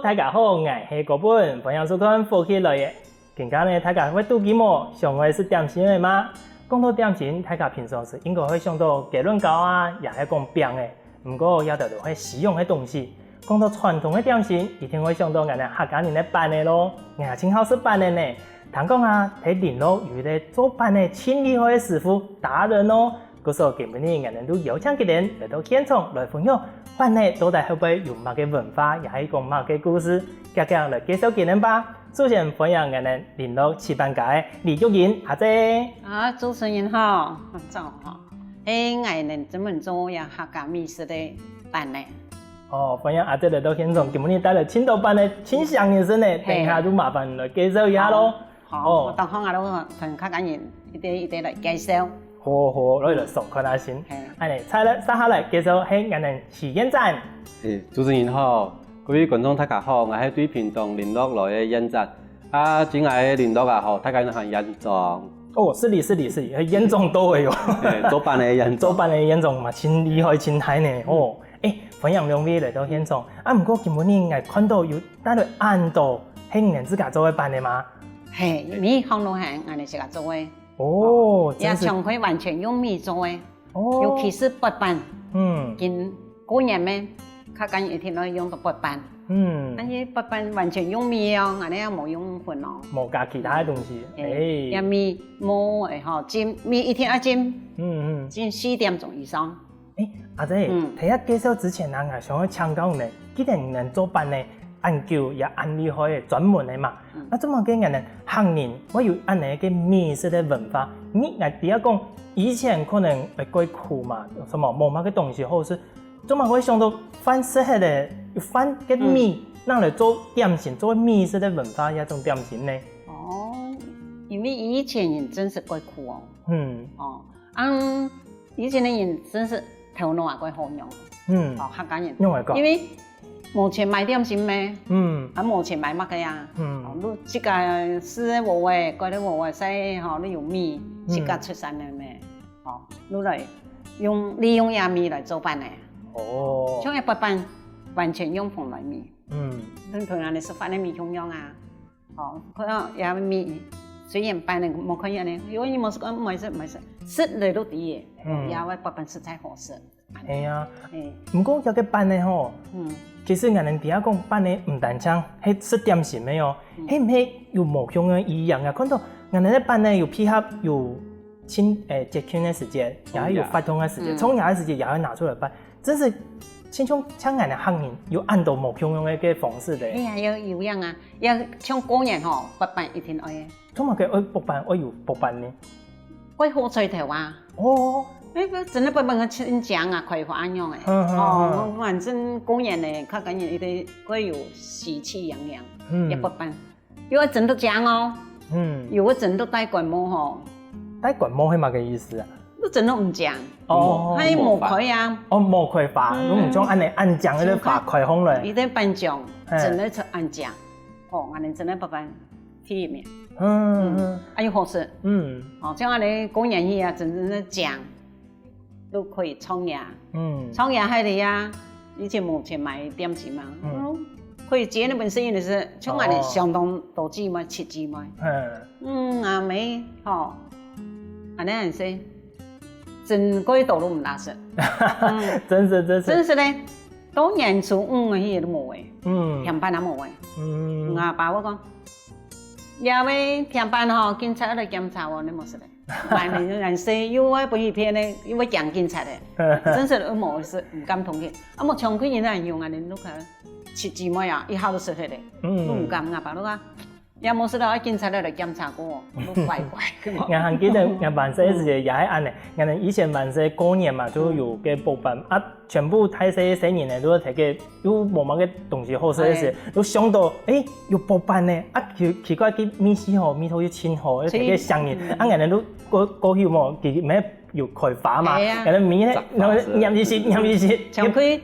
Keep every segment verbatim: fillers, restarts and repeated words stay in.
大家好，𠊎係高本，歡迎收看《福氣來了》。今下呢，大家會肚飢無？想愛食點心了嗎？講到點心，大家平常時應該會想到雞卵糕啊，也係講餅仔。毋過，這兜都係西洋个東西。講到傳統个點心，一定會想到𠊎等客家人个粄仔囉。𠊎也盡好食粄仔呢。聽講啊，在麟洛有一個做粄仔盡厲害个師傅達人哦。 故所今晡日𠊎等就邀請佢等來到現場來分享粄仔到底後背有麼个文化，也係講麼个故事，遽遽來介紹佢等吧。首先歡迎𠊎等麟洛粢粄家个李玉英阿姊。啊，主持人好，早好。係𠊎等專門做這客家美食个粄仔。哦，歡迎阿姊來到現場，今晡日帶來盡多粄仔，盡香个聲呢，等一下就麻煩來介紹一下囉。 好，哦。𠊎等下就同客家人一個一個來介紹。好，好，來，來，上課啦先。係。恁仔，再來，接下來介紹係𠊎等徐彥展。欸，主持人好，各位觀眾大家好，𠊎係對屏東麟洛來个彥展。啊，這𠊎个麟洛啊，吼，大家喊彥總。哦，失禮，失禮，失禮，係彥總到位哦。欸，做粄仔彥總。做粄仔彥總嘛，盡厲害，盡大呢，哦。欸，歡迎兩位來到現場。啊，毋過今晡日𠊎看到有 帶來恁多係你等自家做个粄仔嗎？係，每項都係𠊎等自家做个。哦，也真係。像佢完全用米做个，哦。尤其係粄粄。嗯。今過年咩，客家人一定愛用到粄粄。嗯。但係粄粄完全用米哦，𠊎等也無用粉哦。無加其他个東西。嗯。欸。也米無，欸，吼，浸，米一定愛浸。嗯，嗯。浸四點鐘以上。 欸，阿姊，嗯。在這介紹之前啊，𠊎想愛請教你，既然你等做粄仔恁久也恁厲害个專門个嘛，嗯。啊，做麼个𠊎等客人會有恁仔个米食个文化？你，𠊎知啊講，以前可能會蓋苦嘛，什麼無麼个東西好食，做麼个會想到飯食忒个，有飯个米，嗯。拿來做點心，做米食个文化這種點心呢？哦，因為以前人真係蓋苦哦。嗯。哦，嗯， 以前个人真係頭腦也蓋好用。嗯。哦，客家人。仰會講？因為無錢買點心咩？嗯。啊，無錢買麼个啊？嗯。哦，你自家食个無个，蓋个無个，所以吼，你有米，嗯。自家出產个咩？哦，你來用，利用這米來做粄仔。哦。像該粄粄，完全用蓬萊米。嗯。同，同樣个食飯个米共樣啊。 哦，看到這米，雖然粄仔無看見呢，因為你無食過，毋會食，毋會食，食了都知个，嗯。這个粄粄實在好食。係啊，係。毋過這个粄仔吼，嗯。其實𠊎等知啊講粄仔毋單淨係食點心个哦，嗯。係毋係有無共个意義啊？看到𠊎等个粄仔有配合有慶，欸，節慶个時節，也有活動个時節，嗯。重陽个時節也會拿出來粄。 真係親像，像𠊎等客人有恁多無共樣个个方式个。係啊，有，有影啊，也像過年吼，粄粄一定愛个。做麼个愛粄粄，愛有粄粄呢？愛好彩頭啊。哦。欸，真个粄粄个親靚啊，開花恁樣个。嗯，嗯，哦，嗯。反正過年呢，客家人一定會有喜氣洋洋，嗯。也粄粄。 有个真个靚哦，嗯。有个真个戴冠帽吼。戴冠帽係麼个意思啊？你真个毋靚，哦。還無開啊。哦，無開花，嗯。你毋像恁仔恁靚，該个花開放了。佢个粄粽，嘿。真个出恁靚，哦，恁仔真个粄粄第一名。嗯，嗯。嗯，啊，又好食。嗯。哦，像恁仔過年去啊，真正个靚。 都可以創業。嗯。創業還得啊，以前無錢買點心嘛。嗯。哦，可以接那本生意的是，像恁仔哦。相當多姊妹，七姊妹。嗯。嗯，阿妹，吼，恁仔還細，真个都毋罅食。嗯。真是，真是。真是呢，到年初五个去都無个，嗯。甜粄也無个。嗯。嗯，阿爸會講，這位甜粄吼，警察來檢查哦，你無食个。 買物件細，又愛分佢騙呢，又愛驚警察个，真實都無食，毋敢同佢。啊，無像佢人恁樣啊，恁屋下七姊妹啊，一下都食忒个，嗯。都毋敢啊，爸都講，也無食到，愛警察來來檢查過，都乖乖个嘛。𠊎還記得，𠊎還細个時節也係恁仔，𠊎等以前還細過年嘛，就有个粄粄啊， 全部大細細人呢，都在該又無麼个東西好食个時，哎。都想到，欸，有粄粄呢，啊，奇，奇怪，佢味緒好，味道又盡好，又在該香呢，嗯。啊，𠊎等都過，過去無，佢乜有開花嘛，哎呀。𠊎等米呢，摘花時。然後捏一息，捏一息，像佢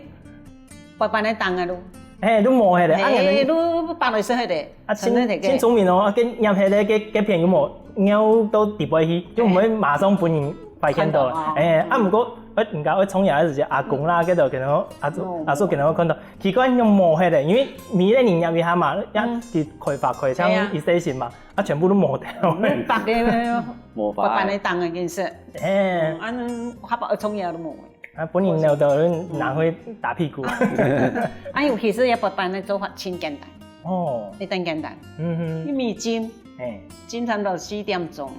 粄粄个當个咯。哎，都無忒了，啊，𠊎等哎，都，都，都拔來食忒个。 啊，真个个。盡，盡聰明哦，啊，該拈忒个，該，該片有無？拈到底背去，就毋會馬上分人發現到。看到哦。哎，啊，毋過哎，人家愛創業个時節，阿公啦，該度可能阿叔，哦。阿叔可能會看到，奇怪，仰無忒咧，因為每個人入去下嘛，也嗯。佢開發開像係啊。一些型嘛，啊，全部都無忒。嗯，白个，無法。白板个凳个，其實。哎。嗯，啊，恁樣客家愛創業都無个。啊，本人呢，都拿去打屁股。啊，尤其是這白板个做法真簡單。哦。一定簡單。嗯哼。一米金，哎。今差不多四點鐘，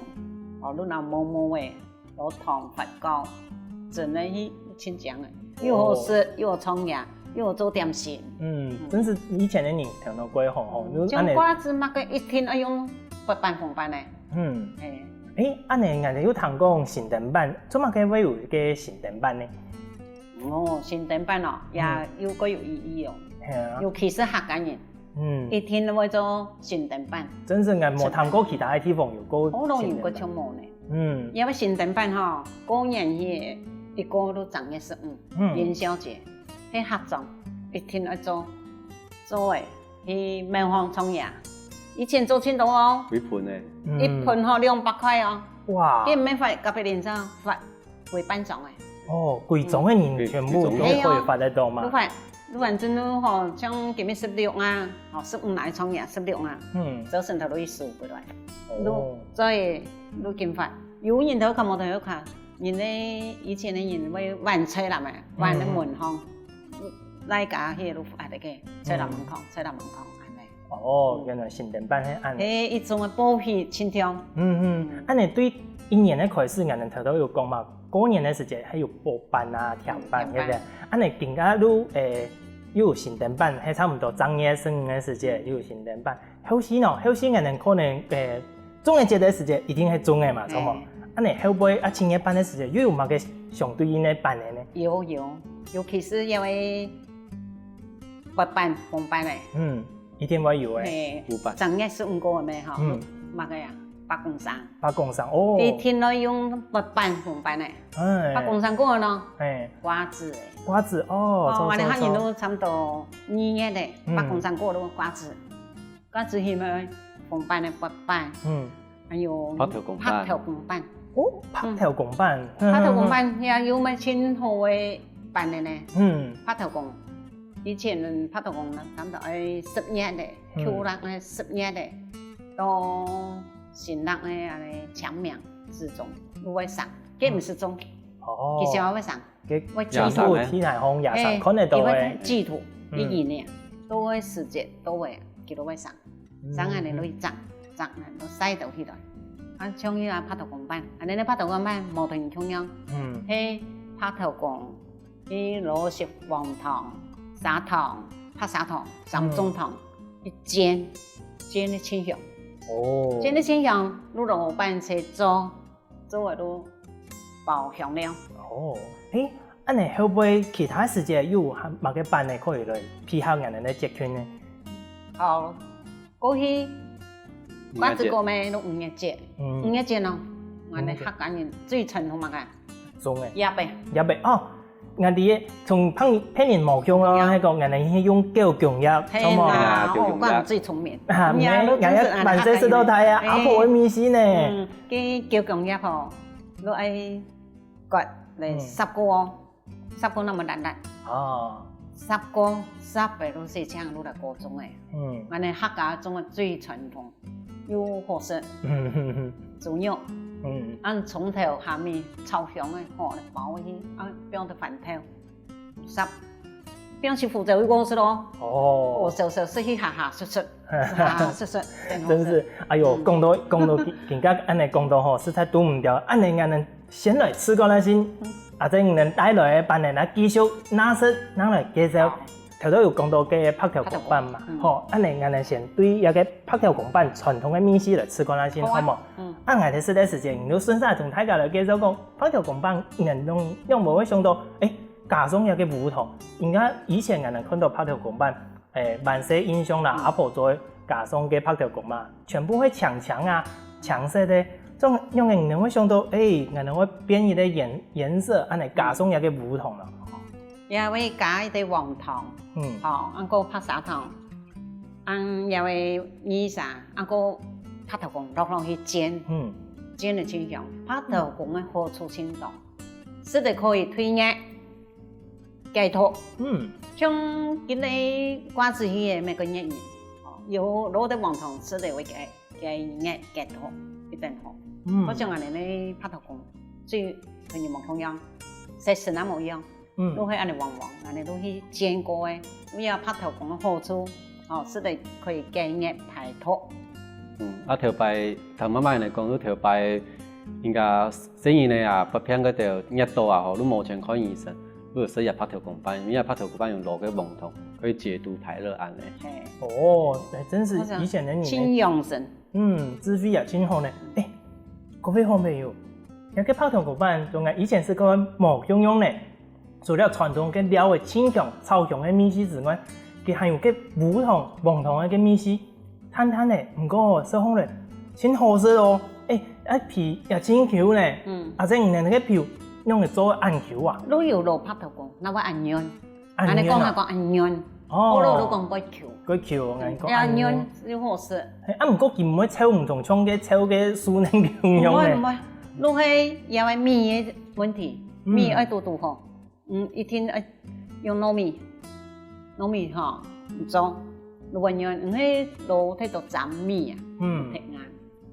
哦，你拿摸摸个， 落糖發酵，真个係真靚个，又好食，哦。又好創業，又好做點心。嗯，嗯。真係以前个人頭腦蓋好吼，嗯，就恁樣。像瓜子麼个一定愛用白板紅板个。嗯。嘿。誒，恁樣𠊎等有聽講心燈板，做麼个會有一個心燈板呢？哦，心燈板哦，也嗯。有个有意義哦。係啊。尤其是客家人。 嗯。一定會做心燈板。真係𠊎無聽過其他个地方有過心燈板。學校有个就無呢。嗯。因為心燈板吼，過年去一個都正月十五，嗯。元宵節，係客庄一定愛做，做个去廟方創業。以前做盡多哦，一盆呢？嗯。一盆吼兩百塊哦。哇。佢毋係發隔壁鄰舍，發 歸半庄个。哦，歸庄个人全部都可以發得到嘛？哎喲，你反，你反正吼，像今日十六啊，吼，十五來創業，十六啊，嗯。早晨頭都去收過來。哦。你，所以你緊發，有人頭看，無頭看，人呢，以前个人會挽菜籃个，挽个門項，嗯。來家去都發得个，菜籃門口，嗯。菜籃門口，恁呢。 哦，嗯。原來心燈板係恁。係一種个保庇清涼。嗯嗯，嗯。恁樣對一年个開始，𠊎等頭頭有講嘛，過年个時節還有包粄啊、甜粄，嗯，對不對？甜粄。恁樣今下都，誒，又有心燈板，係差不多正月十五个時節，嗯。又有心燈板。後續呢，後續𠊎等可能，誒，中秋節个時節一定係中个嘛，著無？嗯。恁樣後背啊，七月半个時節又有麼个相對應个板个呢？有有，尤其是因為 八班、紅班个。嗯，一定會有个。嘿，五班。正月十五過个咩吼？嗯。麼个啊？八公生。八公生，哦。一定愛用八班、紅班个。哎。八公生過个呢？哎。瓜子个。瓜子，哦，哦，著，著，著。𠊎等客人都差不多二月个，嗯。八公生過都瓜子。 該之前个紅班个八班，嗯。還有白頭公班。白頭公班。哦，白頭公班。嗯。白頭公班，嗯，嗯，嗯。也有賣盡好个班个呢。嗯。白頭公，以前白頭公呢，差不多愛十月个，嗯。舊曆个十月个，到新曆个恁呢清明之中，都會上，該毋係中，哦。其實也會上。 該祭祖，祭祖，天台風也上，嘿，看得到个。佢會祭祖，嗯。一二年，到个時節，到个，佢都會上。嗯，上恁呢，嗯。落去摘，摘，落曬到起來。啊，像該个白頭公班，恁呢个白頭公班，無同人共樣。嗯。係白頭公，佢摎食黃糖、砂糖、白砂糖、三種糖，嗯。一煎，煎个清香。哦。煎个清香，摎老闆在做， 做个都包香料。哦，誒，恁呢後背其他時節有麼个班呢可以來配合𠊎等个節慶呢？好，過去，五月節。瓜子過咩？都五月節。嗯。五月節呢，𠊎等客家人最傳統麼个？粽仔。醃个。醃个，哦， 𠊎知，同別人，別人無共咯，係講𠊎等係用九宮醃，著無？係啦，哦，𠊎最聰明。啊，毋係，𠊎也滿細食到大啊，阿婆个味緒呢。嗯，該九宮醃吼，你愛割來煠過哦，煠過那麼爛爛。哦。煠過，煠个都係像你來過粽个。嗯。𠊎等客家粽个最傳統。 又好食。豬肉，嗯。恁蔥頭、蝦米炒香个，吼，來包下去，啊，放兜番豆，煠，放起胡椒油過食咯。哦。哦，燒燒食去哈哈食食，哈哈食食，真好食。真係，哎喲，嗯。講到，講到今，今个恁呢講到吼，實在堵毋著，恁呢𠊎等 先來試看啊先，嗯。阿姊你等帶來个粄仔，來繼續拿食，拿來介紹。好。頭頭有講到个白頭公粄嘛，好啊。嗯。吼，恁呢𠊎等先對這个白頭公粄傳統个味緒來試看啊先，好啊。好無？嗯。啊，𠊎等食个時節，你就順續同大家來介紹講，白頭公粄，你等仰，仰會想到，誒，加上這个烏糖，應該以前𠊎等看到白頭公粄， 誒，滿細印象啦，嗯。阿婆做个加上个白頭公粄，全部係青青啊，青色个，總仰會想到，誒，𠊎等會變一个顏，顏色，恁呢加上這个烏糖啦。也會加一个黃糖，嗯。吼，還過白砂糖，還也會二砂，還過白頭公落落去煎，嗯。煎个清香，白頭公个好處盡多。食得可以退熱、解毒。嗯。像今日掛紙戲个每个月人，哦，有落得黃糖食得會解，解熱、解毒，一等好。嗯。好像恁呢个白頭公，就同你無共樣，色澤也無一樣。 嗯。都係恁呢黃黃，恁呢都去煎過个，有這白頭公个好處，哦，食得可以解熱排毒。嗯，啊，頭擺，聽媽媽來講，就頭擺，應該細人仔啊，發病該兜熱到啊，吼，都無錢看醫生，都有食這白頭公飯，因為這白頭公飯有落个黃糖，可以解毒排熱恁呢。嘿。哦，還真是以前的人呢。真養生。 嗯，智慧也真好呢。欸，各位好朋友，這个白頭公飯同𠊎以前食過个無共樣呢。除了傳統个料个清香、炒香个味緒之外，佢還有个烏糖、黃糖个味緒，淡淡个，毋過食好了，真好食哦。欸，啊皮也真Q呢。嗯。啊，這你个皮仰會做恁Q啊？都有落白頭公，哪會恁軟？ 恁軟啊。恁呢講還講恁軟，哦。好多都講過Q。過Q，𠊎講恁軟。哎呀，軟又好食。嘿，啊，毋過佢毋會臭毋同，像該臭个素奶共樣呢。毋會，毋會，就係這个米个問題，嗯。米愛堵堵好。嗯，一定愛用糯米，糯米吼，做，就會軟，毋係落忒多精米啊，嗯。忒硬。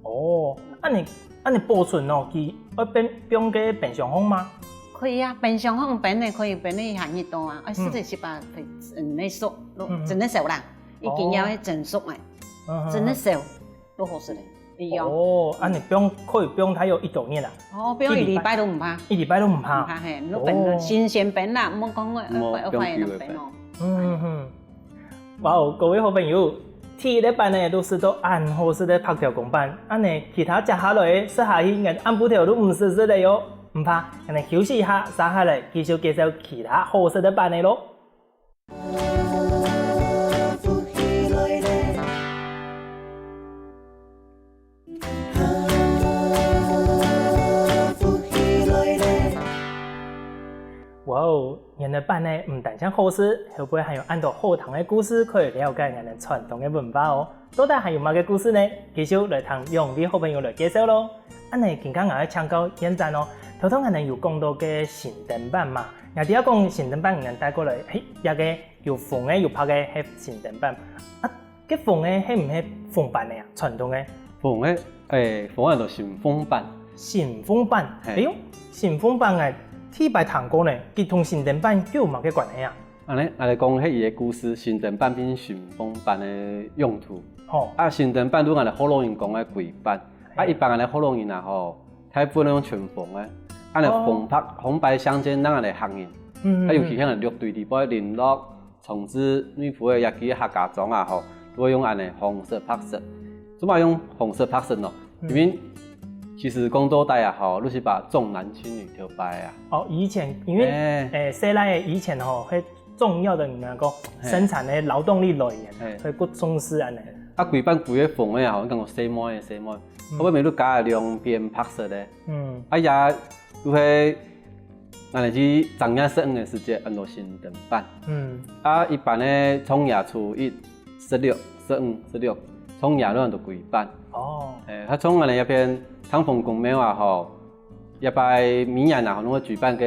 哦，恁呢，恁呢保存哦，佢愛冰，冰个冰箱項嗎？可以啊，冰箱項冰个可以冰个一下日到啊，啊，嗯。食个時節會真个熟，嗯。真个熟啦，已經要係真熟个，嗯，嗯，嗯。真个熟，都好食个，一樣。哦，恁呢冰，可以冰大約幾多日啊？哦，冰一禮拜都毋怕。一禮拜都毋怕？毋怕嘿，你冰，哦。新鮮冰啦，毋好講，呃，莫放冰久个冰哦。冰。嗯，嗯，嗯。 哇哦，各位好朋友，第一个粄呢，都食到恁好食个白頭公粄，恁呢其他接下來个食下去，𠊎暗晡頭都毋使食了喲。毋怕，𠊎等休息一下，續下來繼續介紹其他好食个粄仔咯。 哇哦，原來粄仔毋單淨好食，後背還有恁多好聽个故事可以了解𠊎等傳統个文化哦。到底還有麼个故事呢？繼續來聽兩位好朋友來介紹咯。恁呢，今下𠊎愛請教燕珍哦，頭頭𠊎等有講到个新燈粄嘛，𠊎等愛講新燈粄，𠊎等帶過來，嘿，這个有紅个有白个係新燈粄。啊， 該紅个係毋係紅粄仔啊？傳統个。紅个，欸，紅个就新紅粄。新紅粄，嘿。哎喲，新紅粄𠊎第一擺聽過呢，佢同新燈粄又有麼个關係啊？恁呢，恁呢講，係佢个故事，新燈粄變新紅粄个用途。吼。啊，新燈粄就𠊎等學老人講个鬼粄。啊，嘿。一般𠊎等學老人啊吼，大部分用全紅个，恁呢哦。紅白，紅白相間，𠊎等客人。嗯，嗯，啊，尤其嗯。像六堆裡背麟洛， 長治、內埔个這个客家庄啊吼，都會用恁呢紅色、白色。做麼用紅色、白色呢？嗯。因為其實講到底啊吼，就係把重男輕女頭擺啊。哦，以前因為，欸。欸，細賴仔以前吼，係重要个，人家講，嘿。生產个勞動力來源，嘿。所以較重視恁呢。啊，鬼粄鬼个紅个啊吼，你講細妹个細妹，嗯。後尾面就加兩片白色个。嗯。啊，也就係 𠊎等去正月十五个時節，安到新燈粄。嗯。啊，一般个正月初一、十六、十五、十六，正月就安到鬼粄。哦。欸，啊像𠊎等這片湯豐公廟啊吼，這擺每年啊，攏會舉辦个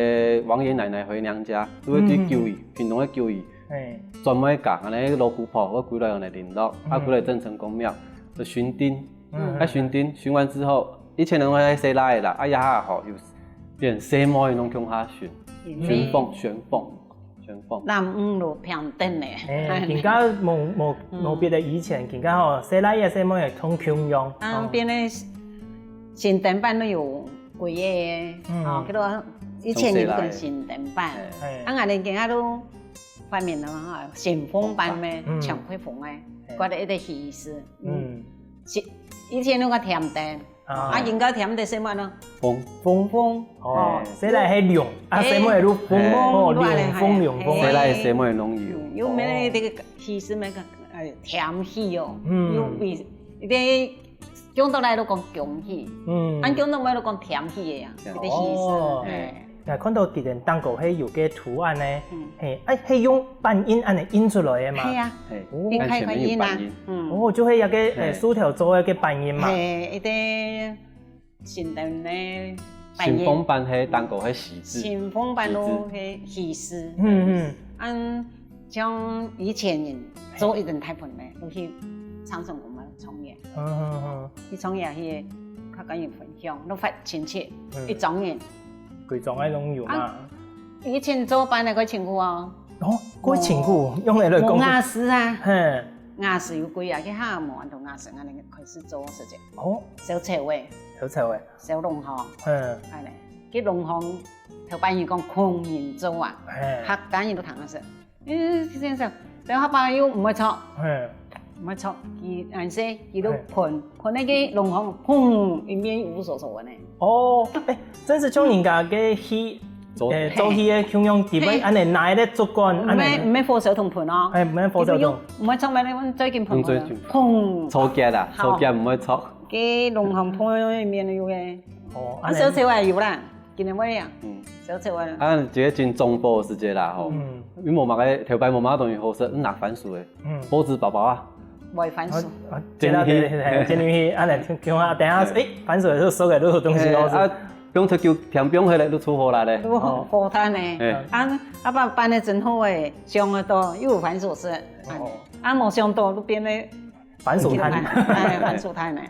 王爺奶奶回娘家，就會對九姨，嗯，嗯，嗯。屏東个九姨，嘿。專門教，𠊎等个老姑婆會歸來𠊎等麟洛，啊，嗯。歸來鄭成功廟，就巡燈。嗯。啊，巡燈，巡完之後，以前人會細賴仔啦，啊，這下吼，有 變細妹攏共下巡，嗯。巡風，巡風，巡風。男女就平等咧。欸，今下無，無，嗯。無別个以前，今下吼，細賴仔細妹仔通共樣。啊，哦。變个新燈粄就有幾个，嗯。哦，叫做以前人講新燈粄。嘿。啊，𠊎等今下就發明了嘛，吼，新紅粄咩，嗯。全部紅个，嘿。掛在一个喜字。嗯。嗯。是，以前那个甜的， 啊。啊，人家甜得食麼个呢？紅。紅。紅。哦，哦。細賴係龍，啊，嘿。細妹係龍。紅。哦，龍鳳，龍鳳。嘿。細賴細妹攏有。嗯，有咩个這个喜事，麼个，哎，甜喜哦。嗯。有比，一个講到來都講恭喜。嗯。啊，講到尾都講甜喜个呀，甜喜。這个喜事，哦。嘿。 𠊎看到佢等頂高係有个圖案呢，嗯。嘿，啊，係用版印恁呢印出來个嘛？係啊，嘿，哦。你看看印啊，按前面有版印。嗯。哦，就係一个，嘿。呃，塑條做个版印嘛。嘿，一个新燈个半夜。信封粄係蛋糕係喜字。信封粄都係喜字。嗯嗯。嗯，像以前人做一頓大盤个，都去長生公園創業。嗯嗯嗯。去創業去，佢跟人分享，都發親戚，嗯。一庄人。歸庄个攏有嘛。啊，以前做粄个較辛苦哦。哦，較辛苦，用得來講。無瓦斯啊。嘿。瓦斯有幾啊，去下無安到瓦斯，恁樣開始做事情。哦。燒柴个。燒柴个。 燒龍香，嗯。恁呢，佢龍香頭擺人講窮人做啊，嘿。客家人都聽得識。嗯，先生，等下擺又毋會錯，嘿。毋會錯，佢恁細，佢都噴，噴該個龍香，砰，一面烏索索个呢。哦，哎，真係像人家个戲，做，哎，做戲个共樣，底背恁呢拿一個竹竿，恁呢。毋係，毋係火燒筒噴哦。哎，毋係火燒筒。佢都用，毋會錯，毋係，最近噴，用最近。砰。錯結啊，好。錯結毋會錯。 該龍香鋪一面有个。哦，恁呢。燒柴个有啦，今年會啊。嗯。燒柴个。啊，這個真中部个時節啦吼。嗯。因為無麼个，頭擺無麼个東西好食，拿番薯个。嗯。包子包包啊。賣番薯。啊，啊，煎啊，煎啊，煎啊，煎啊，啊，來，聽，聽啊，等下，誒，番薯係熟个，都有東西好食。誒，啊，放忒久，添放下來，都臭火辣咧。都火炭呢。誒。啊，啊，粄，粄个真好誒，想得到，又有番薯食。哦。啊，無想到，都變了 番薯炭。哎，番薯炭呢。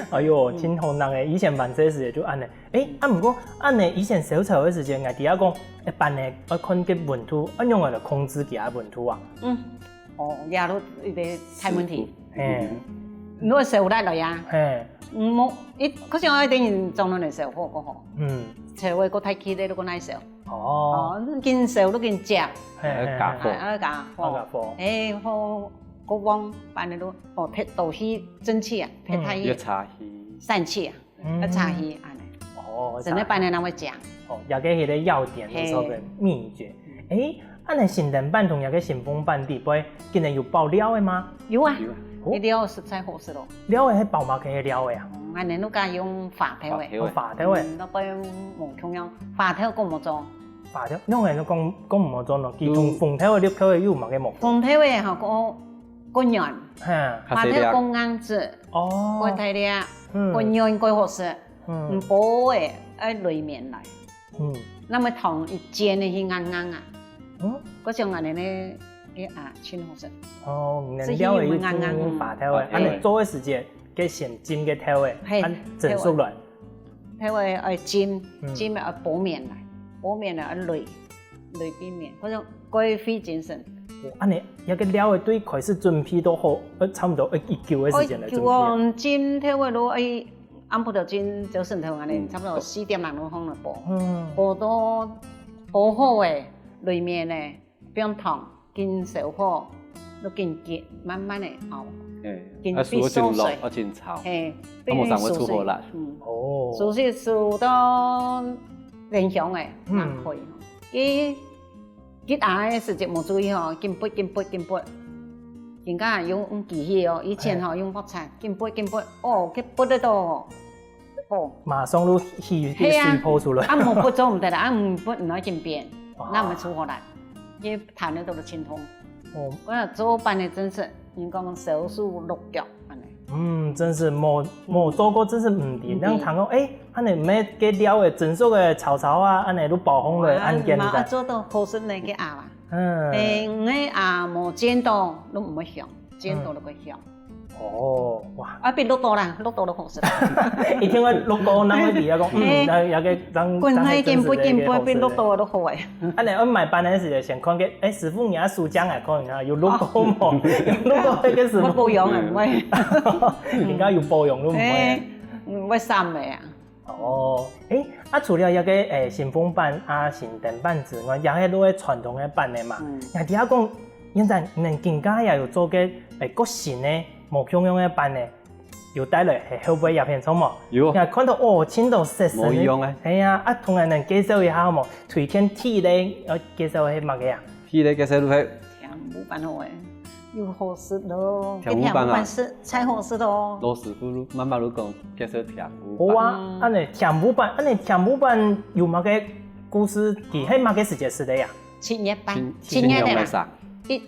哎喲，嗯。真好食誒，以前還細時節就恁呢。誒，啊，毋過恁呢，以前燒柴个時節，𠊎知影講，一般呢，愛看該溫度，愛仰般來控制佢个溫度啊？嗯，哦，這都一個大問題。嘿。如果燒落來啊，嘿。嗯，無，一，可是我一定裝落來燒火過好。嗯。柴火過大氣咧，如果耐燒。哦。哦，緊燒，你緊接。嘿，嘿，加火。嘿。哎，愛加火。愛加火。哎，火 過旺，粄个都，哦，忒多氣，蒸汽啊，忒大氣，嗯，越差氣。散氣啊，嗯。越差氣，恁呢。哦，真个粄个哪會靚？哦，這個係一個要點，嘿。有時候个秘訣。誒，恁呢新燈粄同這個信封粄底背，今年有包料个嗎？有啊，有啊。哦。一定愛食才好食咯。料个係包麼个料个啊？嗯，恁呢，你講用發條个。發條个。哦，發條个。嗯，該背無共樣，發條講無做。發條，用个講，講無做咯，佢同紅豆个、綠豆个有麼个無？紅豆个吼，講 過軟，哈。發豆講硬質，哦。過大粒，嗯。過軟過好食，嗯。毋包个，愛內面來。嗯。那麼糖一煎个去硬硬啊。嗯。該種恁呢呢，哎啊，真好食。哦，原料个又做發豆个，所以佢會硬硬，嗯。恁呢做个時節，該先浸个豆个，嘿，恁蒸熟來。豆个。 豆个愛浸，嗯。浸个愛包面來，包面來愛擂，擂變面，或者過費精神。哦，恁呢，這個料个對開始準備到好，呃，差不多愛幾久个時間來準備啊？愛久哦，浸豆个都愛，暗晡頭浸朝晨頭恁呢，嗯。差不多四點零鐘放來包。嗯。包到，包好个，擂面个， 放糖，緊燒火，就緊結，慢慢个熬，嘿，緊啊，水收水，啊，水愛緊落，愛緊炒，嘿，啊，無正會臭火辣。嗯。哦。收水收到冷香个，嗯。正可以。佢，佢熬个時節無注意吼，緊撥，緊撥，緊撥。今下用，用機器哦，以前吼，嘿。用鑊鏟，緊撥，緊撥，哦，佢撥得到哦。 哦。馬上就起，係啊。水泡出來。啊，無不做毋得啦，啊，毋不毋愛緊變，哇。那毋係出好來，因為彈个都係清風。哦。𠊎講做粄个真係，人講燒手落腳，恁呢。嗯，真係無，無做過，真係毋知。嗯。恁樣聽講，誒，恁呢毋係該料个，蒸熟个炒炒啊，恁呢都包紅了，哇，恁簡單。嘛，啊，做到好食呢，該鴨啊。嗯。誒，你鴨無煎到，都毋會香，煎到都會香。嗯。 哦，哇。啊，比橐刀啦，橐刀都好食。一定愛橐刀，人會知啊，講，嗯，嘿。那，那個當，滾開緊，不緊，不，比橐刀都好誒。啊，你愛買粄个時節，先看个，誒，師傅，你愛收獎啊，看一下有橐刀無？哦。有橐刀，該個師傅。我保養啊，我。人家有保養，都毋會。誒，嗯，我三个啊。 哦，誒，啊，除了這個，誒，信封粄啊、新燈粄之外，也係都係傳統个粄个嘛。嗯。𠊎知影講，現在你等今下也有做個，誒，各新个、無共樣个粄呢，有帶來係後背影片著無？有。𠊎看到，哦，盡多色色个。無一樣个。係啊，啊，同𠊎等介紹一下好無？推薦第一個，愛介紹个係麼个啊？ 第一個介紹就係甜粄粄好誒，又好食咯，甜粄粄啊。甜粄粄係，才好食咯。老師傅慢慢就講，介紹甜粄粄。好啊，嗯。恁呢甜粄粄，恁呢甜粄粄有麼个故事？佢係麼个時節食个呀？七月半，七，七月个啦。七月个啥？一，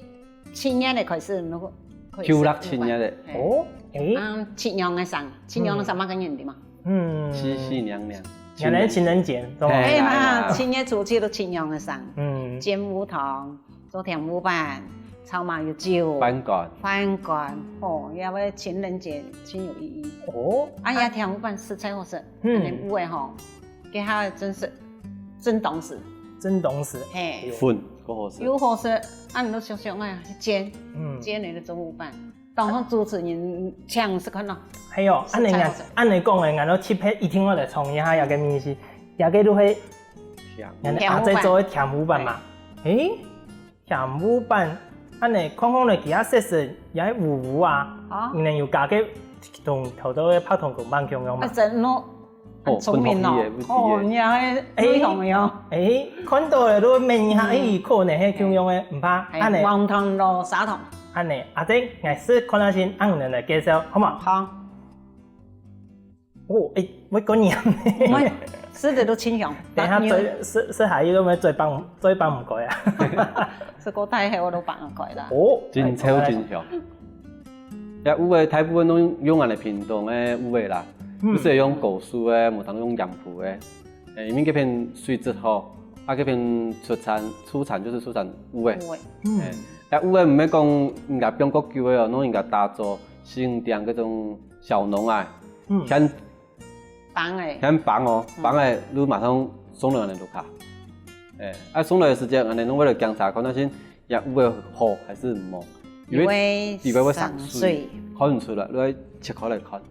七月个開始，開始。舊曆七月个。嘿。哦，誒。啊，七娘个生，七娘个生，嗯。麼个人知嘛？嗯。七，七娘娘。原來情人節，懂嗎？嘿，哎嘛，來啦。七月初七都七樣个生，嗯。煎烏糖，做甜烏粄，炒麻油酒，飯粄。飯粄，哦，也為情人節真有意義。哦。哎呀，甜烏粄實在好食，嗯。恁樣烏个吼，給它真是正當時。正當時。嘿。粉，夠好食。又好食，啊，你都想想哎，去煎，嗯。煎你的做烏粄。 當好主持人請食看咯。係哦，恁樣啊，實在好食。恁樣講个，𠊎都特別一定愛來嚐一下這个味緒。這个就係甜，𠊎阿姊做个甜烏粄嘛。誒，甜烏粄，恁樣看看來，佢也色色，也係烏烏啊。哦。你有加个同頭到个白糖公飯共樣嘛？啊，真咯。 哦，聰明哦。本土語言，哦，你還會內行个哦。誒，看到了都問一下，嗯。誒，可能係共樣个，毋怕，哎，恁樣。黃糖摎砂糖。恁樣，阿姊，𠊎試看下先，恁樣來介紹，好無？好。哦，誒，會過黏。毋會，食得都清香。等一下嘴，食，食下去都毋會嘴巴，嘴巴毋開啊。食過太後都放開啦。哦，真臭真香。 這烏个大部分都用，用𠊎等屏東个烏个啦，嗯。毋係用高樹个，無當用鹽埔个。誒，因為這片水質好，啊，這片出產，出產就係出產烏个。烏个。嗯。誒，這烏个毋係講人家放較久个哦，摎人家打造，新店該種小農啊，嗯。全 粄仔。全粄哦，嗯。粄仔就馬上送來𠊎等屋下。誒，啊，送來个時節，𠊎等攏會來檢查，看下先，這烏个好還係毋好。因為，因為佢會生水，生水。看毋出來，你愛切開來看。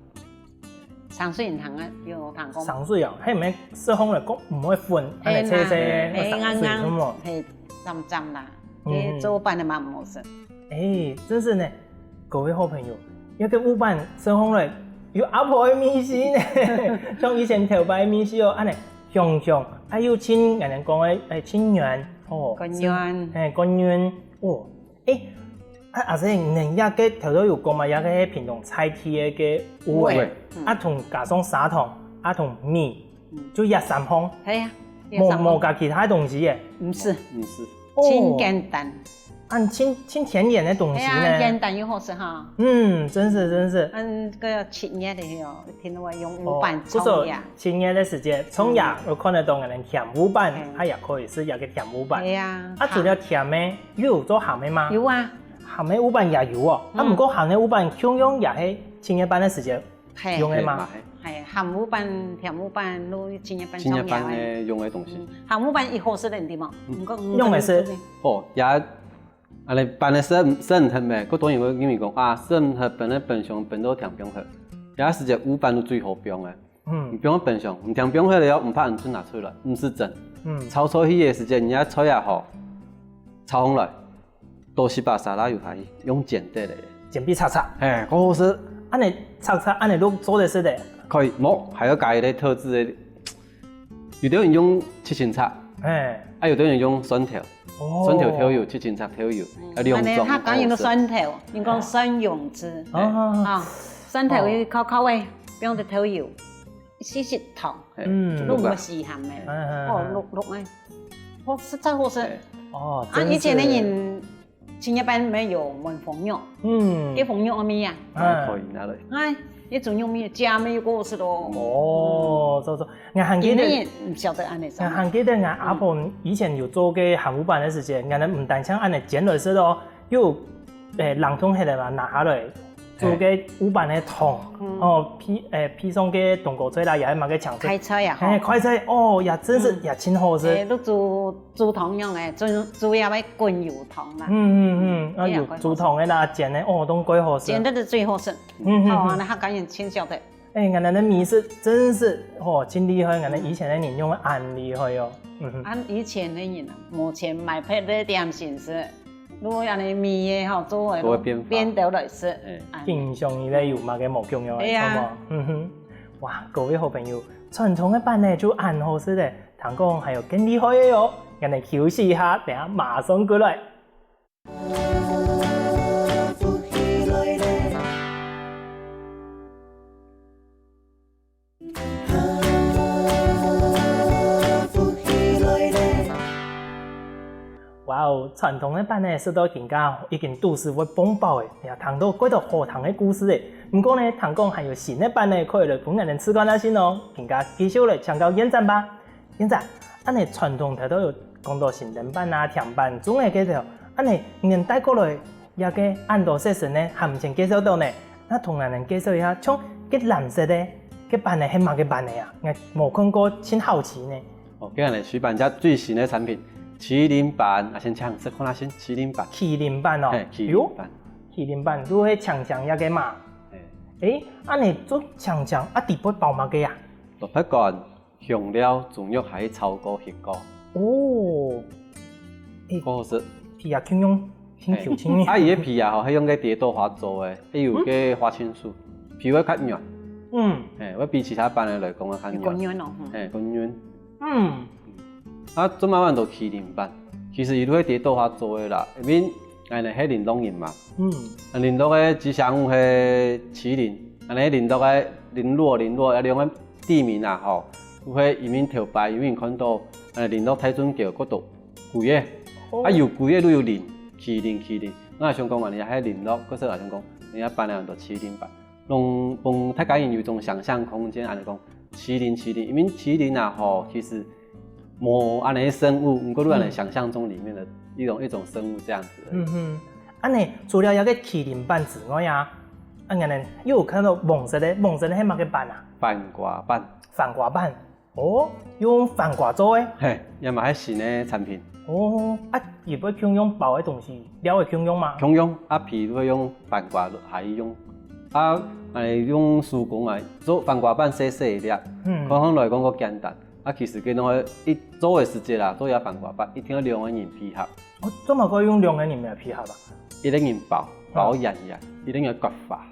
生水毋通啊，有通講。生水啊，係毋係食紅來講毋會粉，恁樣脆脆，嘿啦，會生水，係無？嘿，硬硬，係，尖尖啦，嗯。你做粄个嘛毋好食。誒，真係呢。 各位好朋友，這个烏粄食紅來有阿婆个味緒呢，像以前頭擺个味緒哦，恁樣香香，啊又盡，𠊎等講个，誒，盡軟，哦，還軟。係，還軟，哦，誒，啊，阿姊，你這个頭頭有講嘛，這个係屏東在地个个烏个，烏个，嗯。啊，同加上砂糖，啊，同米，嗯。就這三項，係啊，這三項。無，無加其他東西耶。毋係。毋係。哦。盡簡單。 恁盡，盡天然个東西呢。係啊，簡單又好食哈。嗯，真係，真係。嗯，該七月个時候，聽話用烏粄創業。哦，故所七月个時節，創業，嗯。有看得到𠊎等甜烏粄，嗯。啊，也可以食這个甜烏粄。係啊。啊，除了甜个，又有做鹹个嗎？有啊。鹹个烏粄也有哦。啊，嗯。毋過鹹个烏粄共樣也係七月半个時節 嘿。用个嘛。嘿，鹹烏粄、甜烏粄，都七月半、七月半个用个東西。嗯，鹹烏粄一好食个，對無？嗯。毋過，用个係。哦，也，恁樣粄个食，食毋忒咩？過多人會認為講，啊，食毋忒，放在冰箱，冰到忒放忒。這時節烏粄就最好放个。嗯。你放在冰箱，你忒放忒了，毋怕你出拿出來，毋使蒸。嗯。炒菜去个時節，你个菜也好，炒紅來。 都係把沙拉油下去，用煎个咧。煎畀脆脆。嘿，好好食。恁樣脆脆，恁樣都做得食个。可以，無，還愛加一個特製个。有个人用七星茶，嘿。啊，有个人用蒜頭，哦。蒜頭豆油、七星茶豆油，嗯，啊，兩種。恁樣佢講用个蒜頭，人講蒜蓉子。哦。啊，蒜頭佢烤烤个，放隻豆油， 細細糖，嘿，嗯。滷个。滷个死鹹个，嗯，嗯，哦，嗯。滷，滷个，好，實在好食。嘿。哦，啊，真是。以前个人七月半乜有燜紅肉，嗯。該紅肉个味啊。嗯。啊，可以拿來。哎，該種肉味，加味又過好食咯。哦，做，做，𠊎還記得，今日毋曉得恁樣做。𠊎還記得𠊎阿婆以前有做个鹹烏粄个時節，𠊎等毋單淨恁樣煎來食哦，又，誒，冷凍起來嘛，拿下來， 煮个烏粄个湯，嗯。哦，配，誒，配上个冬菇脆啦，也係麼个青菜。快菜啊，嘿，吼。快菜，哦，也真是，嗯。也真好食。誒，都煮，煮湯樣个，煮，煮也會滾油湯啦。嗯，嗯，嗯，啊，哎呀，有煮湯个啦，煎个，哦，都蓋好食。煎个係最好食。嗯，嗯，好啊，嗯。該客家人盡曉得。誒，𠊎等个美食真是，哦，真厲害，𠊎等以前个人用个恁厲害哦。嗯哼。啊，以前个人啊，無錢買別个點心食， 如果恁樣米个吼，做个都變化。變到來食。哎。啊。印象以來有麼个無共樣个，對啊。著無？嗯哼。哇，各位好朋友，傳統个粄呢就恁好食咧，聽講還有更厲害个哦。𠊎等休息一下，等下馬上過來。哇有傳統个粄呢，食到今下已經肚屎會蹦飽了，也聽到幾多好聽个故事了。毋過呢，聽講還有新个粄呢，可以來分𠊎等試看啊先哦。今下繼續來請教院長吧。院長，恁呢傳統頭頭有講到新燈粄啊、甜粄、粽仔該兜，恁呢你等帶過來這个恁多食神呢，還毋曾介紹到呢。那同𠊎等介紹一下，像該藍色个，該粄呢係麼个粄呢啊？𠊎無看過，盡好奇呢。 哦，今日呢，徐板家最新个產品，麒麟粄，啊，先請食看下先，麒麟粄。麒麟粄哦，嘿，麒麟粄。喲，麒麟粄就係青青這个嘛。嘿。誒，恁呢做青青啊，底背包麼个啊？蘿蔔乾、香料、豬肉還有炒過、煨過。哦，誒，好好食。皮啊，共樣，很Q，很啊，佢个皮啊，吼，係用个蝶豆花做个，係有个花青素，皮會較軟。嗯。嘿，會比其他粄个來講會較軟。較軟哦，嗯。嘿，較軟。 嗯。啊，做麼个安到麒麟粄？其實佢都係蝶豆花做个啦，因為𠊎呢係麟洛人嘛。嗯。啊，麟洛个吉祥物係麒麟，啊，呢麟洛个麟洛麟洛，啊，兩个地名啊，吼，都係因為頭擺有人看到，呃，麟洛大圳溝過多龜仔，哦。啊，有龜仔就有麟，麒麟麒麟。𠊎想講啊，你係麟洛，可是𠊎想講，人家粄呢安到麒麟粄。 讓，讓大家人有一種想像空間，恁呢講，麒麟，麒麟，因為麒麟啊，吼，其實無恁呢个生物，毋過就恁呢想像中裡面的一種，一種生物這樣子而已。嗯哼，恁呢，除了這个麒麟粄之外啊，啊，𠊎等又有看到黃色个，黃色个係麼个粄啊？番瓜粄。番瓜粄。 哦，用番瓜做个？嘿，這嘛係新个產品。哦，啊，佢會共樣包个東西，料會共樣嗎？共樣，啊，皮會用番瓜來用。啊，欸，用手工啊，做番瓜粄細細粒，嗯。看起來講較簡單。啊，其實佢攏愛一做个時節啦，做一下番瓜粄，一定要兩個人配合。哦，做麼个用兩個人來配合啊？一個人包，包圓圓，一個人割花。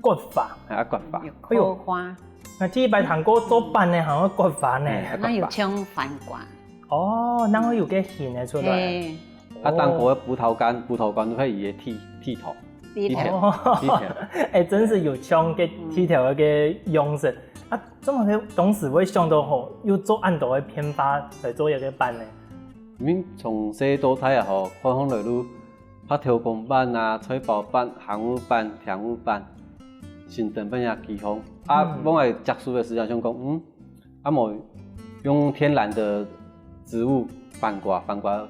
割花？哎，啊，割花。有哎喲，刻花。 𠊎第一擺聽過做粄呢，還愛割花呢。哎，啊，那有像番瓜。哦，那會有个形个出來。嘿。啊，當初个葡萄乾，葡萄乾都係佢个剃，剃頭。剃頭。剃頭，剃頭。哎，真是有像个剃頭个樣式。啊，做麼个當時會想到吼，又做恁多个變化來做一個粄呢？因為從細到大啊吼，看看來都白頭公粄啊、菜包粄、鹹芋粄、甜芋粄、新燈粄也幾項。啊，嗯。往來接觸个時間想講，嗯， 啊無用天然的植物，番瓜，番瓜，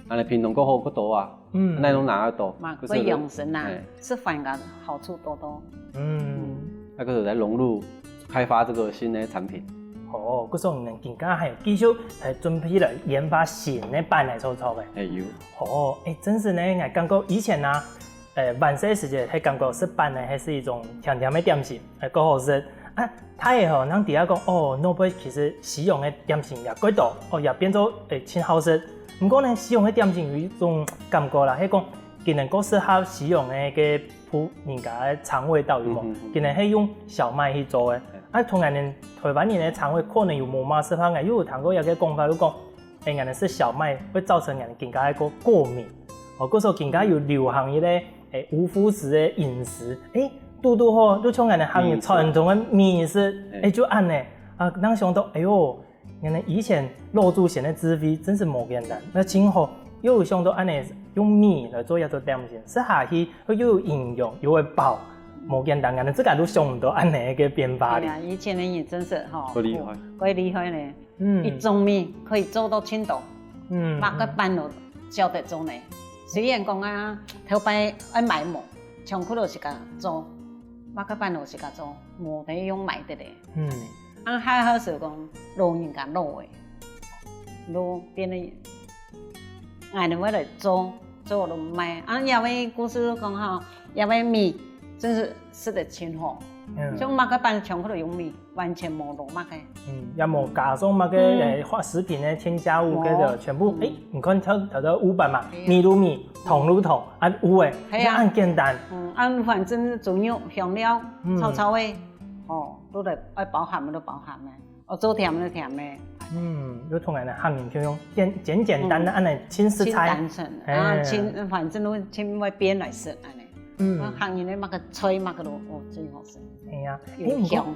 恁呢屏東較好較多啊，嗯。哪攏拿得到，嘛，可是會養生啊，嘿。食番瓜好處多多。嗯。嗯。那個在融入開發這個新的產品。哦，故所你們今下還有繼續來準備來研發新的粄來做做个。哎，有。哦，哎，真是呢，𠊎感覺以前啊， 呃，還細時節，係感覺食粄呢，係一種甜甜个點心，還較好食。啊，大个吼，正知啊講，哦，外背其實西洋个點心也幾多，哦，也變做，欸，盡好食。毋過呢，西洋个點心有一種感覺啦，係講，佢能夠適合西洋个，个婦人家个腸胃道有無？嗯，嗯，嗯。佢能係用小麥去做个。啊，同𠊎等台灣人个腸胃可能又無麼適合，𠊎又有聽過一個講法，就講， 欸，𠊎等食小麥會造成𠊎等今下个過，過敏。哦，故所今下有流行一個，欸，無麩質个飲食。欸，堵堵好，就像𠊎等客人傳統个米食，欸，就恁呢。啊，正想到，哎喲，原來以前老祖先个智慧真是無簡單。那今後又有想到恁呢，用米來做一道點心，食下去又有營養，又會飽，無簡單。𠊎等自家都想毋到恁呢个變化哩。哎呀，以前个人真是吼，好厲害。好厲害呢。 嗯。一種米可以做到盡多，嗯，麼个粄都照得做呢。雖然講啊，頭擺愛買無，全部都自家做，麼个粄都自家做，無得用買个咧。嗯。啊，還好係講老人家老个，老變个，𠊎等會來做，做了賣。啊，這位故事講吼，這位米真是食得盡好，嗯。像麼个粄全部都用米。 完全無落墨个。嗯，也無加上麼个，嗯。欸，化，食品个添加物，哦。該个全部，嗯。欸，你看頭，頭个烏粄嘛，係啊。米就米，糖就糖，啊，烏个，係啊。就恁簡單。嗯，啊，反正豬肉、香料，嗯。炒炒个，哦，都得愛包鹹个就包鹹个，哦，做甜个就甜个。嗯，就同𠊎等客人就用簡，簡簡單單，嗯。恁呢，盡實在。盡單純，啊，欸。盡，反正都盡會變來食，恁呢。嗯。啊，客人个麼个菜，麼个都，哦，真好食。係啊，有香。欸，毋過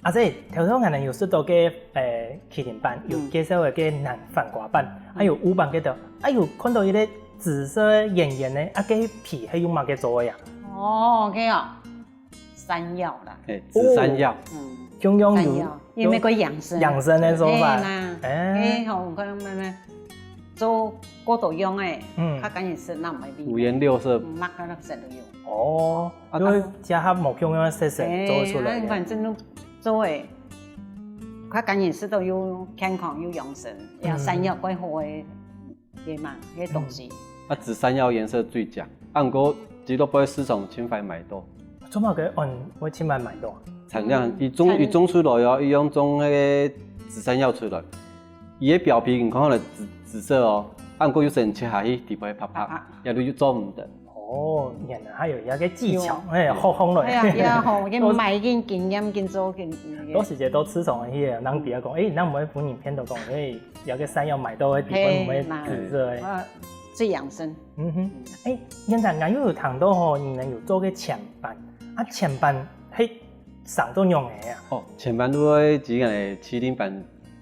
阿姊，頭先𠊎等有食到个，欸，麒麟粄，有介紹个个南番瓜粄，嗯。還有烏粄个个，還有看到一個紫色个圓圓个，啊，該皮係用麼个做个呀？哦，該哦，山藥啦。係，紫山藥。嗯，共樣有山藥，因為該養生。養生个做法。係啦。欸。欸，好，𠊎看慢慢做過多樣个，嗯。較簡單食，那毋會味。五顏六色。嗯，麼个色都有。哦，啊，因為結合無共樣个色素做出來个。欸，啊，反正都做个，較簡單食都又健康又養生，嗯。也山藥蓋好个。 个嘛，个東西。嗯。啊，紫山藥顏色最靚，啊，毋過這都毋會市場盡快買到。做麼个恁會盡快買到啊？產量，嗯，佢種，產，佢種出來哦，佢用種該个紫山藥出來，佢个表皮你看起來紫，紫色哦，啊，毋過有時切下去，底背白白，白白。也就做毋得。哦，原來還有一個技巧，有。欸，好好了。哎呀，也好，緊買緊經驗，緊做緊。多時節都市場去，人比較講，欸，那毋會分人騙到講，欸， 有个山藥買到个地方，嘿，毋會紫色个。呃，最養生。嗯哼，欸，現在𠊎又有聽到吼，你們有做个纖粄，啊，纖粄係生到仰仔啊？哦，纖粄就係指个七輪粄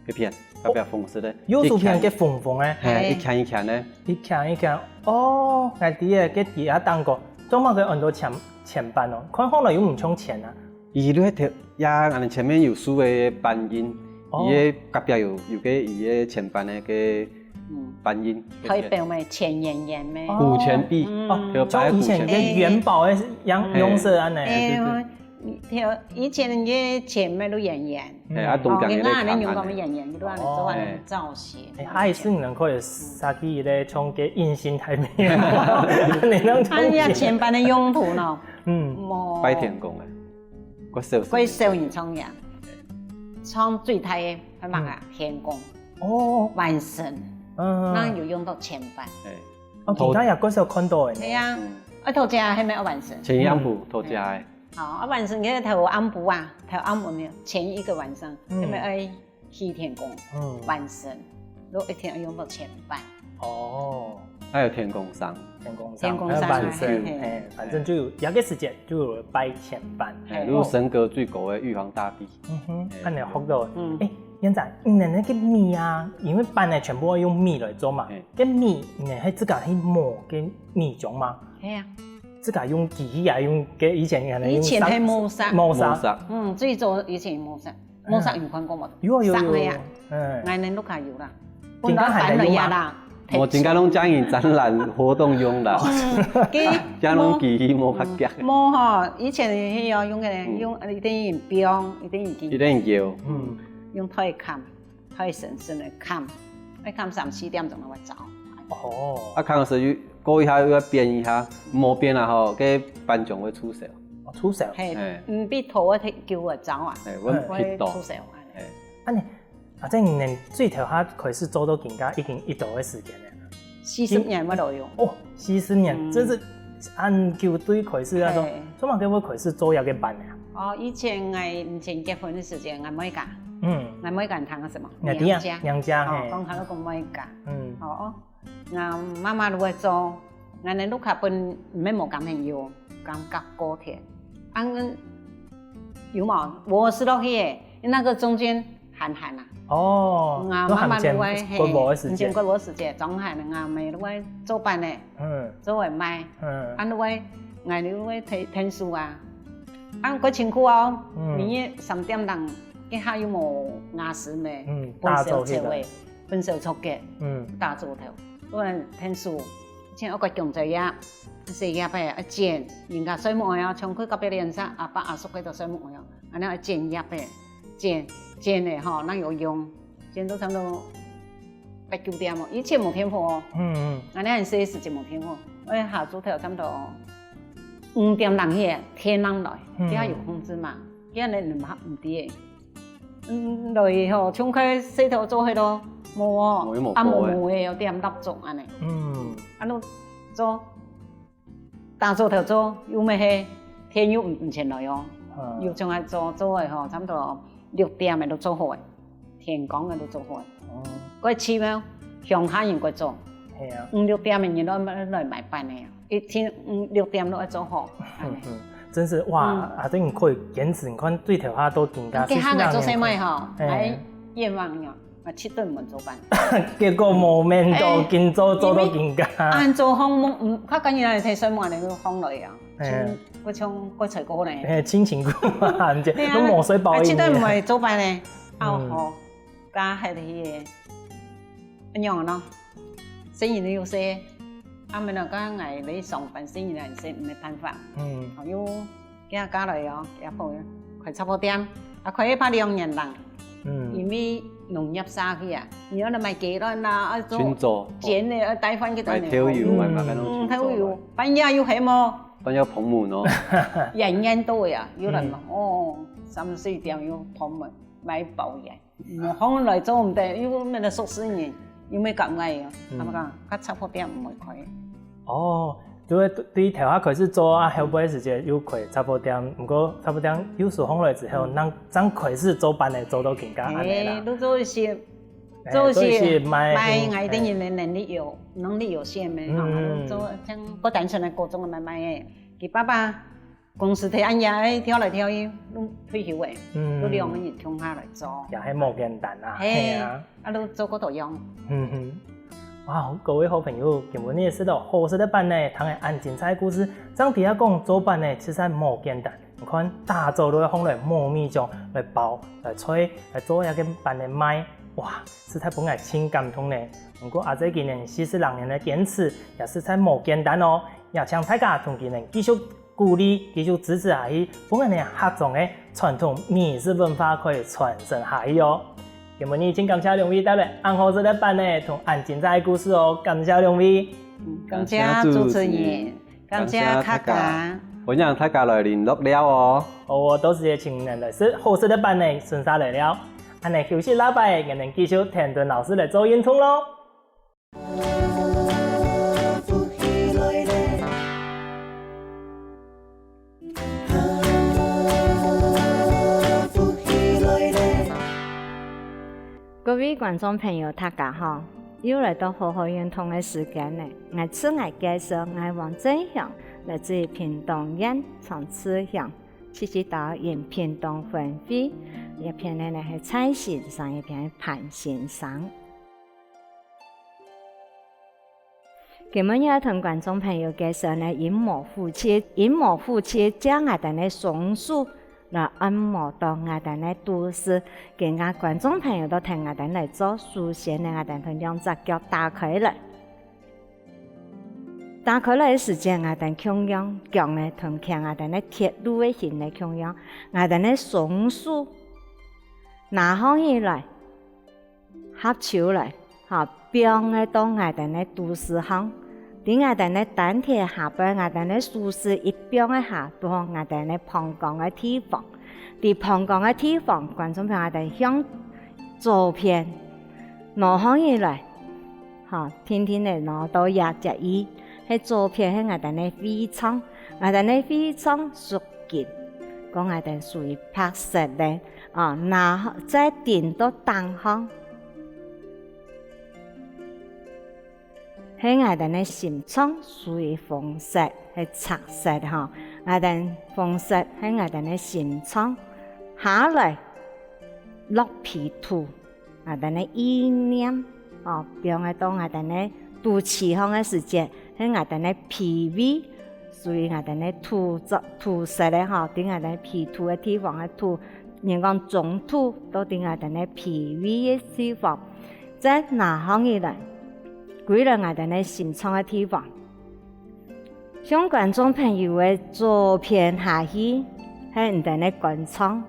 該片，特別紅色个，哦，有時片个紅紅个。嘿，嘿。一圈一圈个。一圈一圈，哦，𠊎知个，該底下當个，做麼个安到纖，纖粄哦？看起來又毋像纖啊。 佢就係頭，也恁樣前面有樹个斑印，哦。佢个隔壁有，有个佢个纖粄个个，嗯，斑印。代表咩？錢圓圓咩？哦。古錢幣，嗯。哦，就擺在古錢幣。像以前个元寶个樣，嗯。樣式恁樣。欸，對，對，對。以前个錢咩都圓圓。嘿，啊，中間有个哦，你看恁樣用个圓圓，你都恁樣做恁樣造型。哦。欸，還係你能可以設計一個像个印信台面，你能哎呀，錢粄个用途呢？嗯。無。拜天公个。 較少。較少人唱呀，唱最大个，係麼个啊？嗯。天公。哦。萬神。嗯。該有用到纖粄。哎。哦，頭，今下也較少看到个呢。對呀，嗯。啊，頭家還無萬神。前一暗晡，嗯。頭家个。好，啊，萬神个頭暗晡啊，頭暗晡沒有，前一個晚上，嗯。還無愛 去天公，嗯。萬神，都一定愛用到纖粄。哦。還有天公生。天公生，天公生，還有萬神，嘿，嘿。嘿，反正就有，這個時節就有拜纖粄。嘿，就係神格最高个玉皇大帝。嗯哼，嘿。恁樣學到。嗯。欸，院長，你們那個米啊，因為粄呢全部愛用米來做嘛，嘿。該米你們還自家去磨該米漿嗎？係啊。自家用機器啊，用該以前可能用以前係磨石。磨石。磨石。嗯，最早以前磨石。 磨石有看過無？有啊，有，有，有。石个啊。嗯。𠊎等屋下有啦。今下還在用嗎？本來搬來呀啦。無，今下攏將佢展覽活動用啦。嗯，佢，今下攏機器無較遽。嗯，無吼，以前係要用个，嗯。用，一定要標，一定要記。一定要。嗯。用台砍，台神神个砍，愛砍三四點鐘就會走。哦。啊，砍个時候又過一下又要變一下，無變啊吼，該粄漿會臭澀。 哦，臭澀。嘿，嘿。嗯，比頭个忒久个糟啊，嘿，阮會臭澀啊。嘿。恁樣，啊，這你等最頭下開始做到今下已經幾多个時間了？四十年無路用。哦，四十年，嗯。真係恁久對開始啊，做，嘿。做麼个會開始做這個粄呢？哦，以前𠊎以前結婚个時節，𠊎妹家，嗯。𠊎妹家聽个什麼？娘家。娘家，哦，嘿。講佢講妹家。嗯。哦，哦。 𠊎媽媽就會做，𠊎等屋下本毋係無甘甜有，甘較過甜。啊，有無？無食落去个，那個中間鹹鹹啊。哦，𠊎媽媽就會，都鹹甜，嘿，骨無个時節。鹹甜骨無時節，當鹹，𠊎姆就會做粄呢，嗯。做來賣。嗯。啊，就會，𠊎就會𢯭，𢯭手啊。啊，過辛苦哦，嗯。每日三點鐘，一下又無牙齒咩，嗯，分手做个。大早起來。 分手做个，嗯。大早頭，不然天數，像我个公仔呀，細葉个啊剪，人家睡目啊，像去隔壁鄰舍，阿伯阿叔个都睡目啊，恁樣啊剪葉个，剪，剪个吼，那有用，剪到差不多八九點哦，以前無電火哦，嗯，嗯。恁樣很細時節無電火，我下晝頭差不多五點零去，天人來，嗯。佢有控制嘛，佢恁樣毋，毋知个。 嗯，落去吼，像該細頭做該咯，無哦，無，無，啊，無，無，有點蠟燭恁樣。嗯。啊，就做，打早頭做，又毋係，天又毋，毋前來哦。嗯。又像該做，做个吼，差不多六點个就做好个，天光个就做好个。哦。過去咩，鄉下人過做，係啊。五六點个人都來，來買粄个啊。 一定，嗯，六點就愛做好，恁樣。嗯，嗯，真是，哇，嗯。啊，這你可以堅持，你看對頭下到今下，該下𠊎做細妹吼，係，係啊。𠊎願望哦，啊，絕對毋會做粄。結果無面到，哎，緊做，做到緊加。因為恁早項目，嗯，較緊要係算嘛，你就放落去啊，嘿。像，好像過菜糕呢。嘿，親情糕啊，毋係，對啊，都無水包啊，絕對毋會做粄呢。啊，嗯。好，加下去个，恁樣咯。細人又細，啊，明仔載𠊎來上班，細人還細，毋係辦法。嗯。好，又 佢家來哦，佢婆開雜貨店，啊，開一百兩年零。嗯。因為農業社會啊，你愛來買雞卵啊，愛做盡早。煎个，愛帶飯去等人。買豆油，買麼个攏嗯，盡早來。豆油，半夜又喊哦。半夜捧門哦。遠遠到呀，又來嘛，嗯。哦，三四點又捧門，買包煙。 嗯，好來做毋得，又毋係熟事人，又毋係講𠊎啊，嗯。他們講，佢雜貨店毋會開。哦，就係對，對頭下開始做啊，後尾時節又開雜貨店，毋過雜貨店有時候來之後，嗯。正，正開始做粄仔，做到更加恁樣啦。哎，都做一些，哎，做一些，做一些賣，賣，嗯，𠊎等人个能力有，哎。能力有限个，嗯。吼，做像不單純个高中个買賣个，佢爸爸 公司忒恁樣，哎，跳來跳去，都退休个，嗯。都兩個人共下來做。也係無簡單啊，嘿，係啊。啊，都做過多樣。嗯哼。哇，各位好朋友，今晡日食到好食个粄仔，聽个恁精彩个故事，正知啊講做粄仔其實無簡單。你看，打早就愛放來磨米漿，來包，來炊，來做這個粄仔賣，哇，實在分𠊎盡感動呢。毋過阿姊今年四十零年个堅持，也實在無簡單哦。也請大家同佢等繼續 鼓勵繼續支持下去，分𠊎等客庄个傳統美食文化可以傳承下去哦。今晡日真感謝兩位帶來恁好食个粄仔同恁精彩个故事哦，感謝兩位。嗯，感謝主持人，感謝大家。歡迎大家來聯絡尞哦。好哦，到時節請你等來食好食个粄仔，順續來尞。恁仔休息啦拜，𠊎等繼續聽著老師來做運動咯。 各位觀眾朋友，大家好！又來到好好運動个時間了。𠊎自𠊎介紹，𠊎黃振雄，來自屏東縣長治鄉，七七島，屏東分會。這片呢係蔡先生，這片潘先生。 今晡日愛同觀眾朋友介紹呢，陰毛虎刺。陰毛虎刺，借𠊎兜个松樹來按摩到𠊎兜个肚屎，今下觀眾朋友都跈𠊎兜來做，首先呢，𠊎兜同兩隻腳打開來。打開來个時節，𠊎兜共樣腳呢，同跈𠊎兜个鐵路个形呢共樣，𠊎兜个松樹拿䟘起來， 合手來，吼，放个到𠊎兜个肚屎項，在𠊎兜个丹田下背，𠊎兜个手勢一放个下，到𠊎兜个膀胱个地方。在膀胱个地方，觀眾朋友，𠊎兜向左片挪䟘起來，吼，定定仔挪到這隻位，係左片係𠊎兜个肺臟，𠊎兜个肺臟屬金，講𠊎兜屬於白色个。 啊，拿，再頂到頂項，係𠊎兜个心臟屬於紅色，係赤色吼。𠊎兜紅色係𠊎兜个心臟，下來落脾土，𠊎兜个意念，哦，放个到𠊎兜个肚臍項个時節， 係𠊎兜个脾胃，屬於𠊎兜个土質，土色个吼，在𠊎兜脾土个地方个土，人講中土，都在𠊎兜个脾胃个地方。再拿䟘起來，歸來𠊎兜个心臟个地方。向觀眾朋友个左片下去，係𠊎兜个肝臟。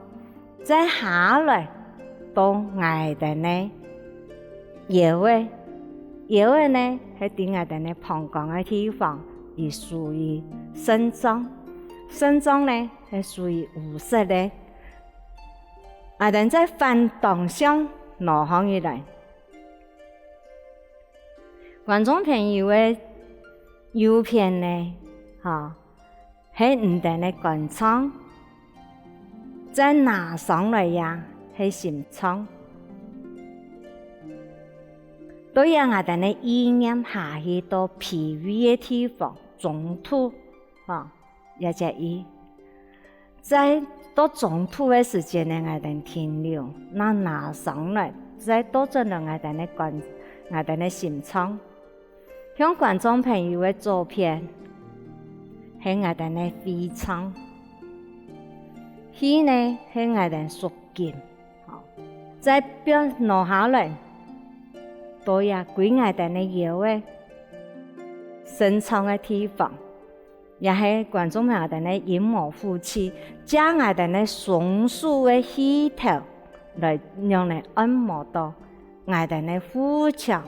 再下來到𠊎兜个腰仔，腰仔呢，係在𠊎兜个膀胱个地方，佢屬於腎臟。腎臟呢，係屬於烏色个。𠊎兜再反當向挪䟘起來。觀眾朋友个右片呢，吼， 係𠊎兜个肝臟，再拿上來呀，係心臟。對呀，𠊎兜个意念下去到脾胃个地方，中土，吼，這隻位。再到中土个時節呢，𠊎兜停留，拿拿上來，再倒轉來𠊎兜个肝，𠊎兜个心臟。像觀眾朋友个左片，係𠊎兜个肺臟，肺呢係𠊎兜屬金。好，再放落下來，到這歸𠊎兜个腰仔，生長个地方。 也係觀眾朋友𠊎兜个陰毛夫妻，借𠊎兜个雙手个氣頭來用來按摩到𠊎兜个腹腔。